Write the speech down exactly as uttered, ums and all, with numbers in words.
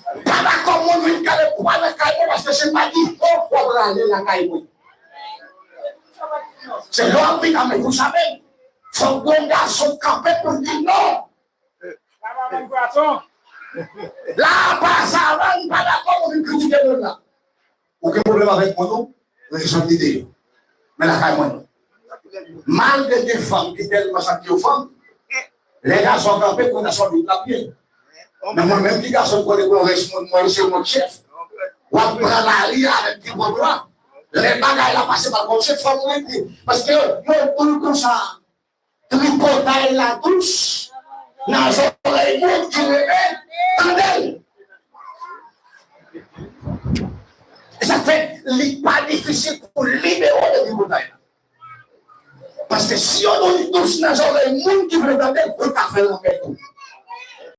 Pa dakò moun vin kale pwa nan kay mwen paske se madi ho w ap rale lakay mwen. Se lè w ap vin ame pou sa menm. Fòk gon gason kanpe pou l di non. La pa savann pa dakò moun vin kritike moun la. Ou gen pwoblèm avèk moun ou rezon ide yo. Men lakay mwen non. Malgre gen fanm ki tèlman santi yo fanm, lè gason kanpe pou gason vin l ap ye. Men mwen menm ki gason m konnen pou yon rès moun mwen se yon chèf. W ap pran lari avèk ti pwòp la. Lè bagay la pase pa konn se fanm mwen di paske yo di l konsa. Tripotay la dous nan zòrèy moun ki renmen tande l. E sa k fè li pa difisil pou libere w de tripotay la. Paske si yon moun dous nan zòrèy moun ki vle tande l, ou ka fè l anmède w.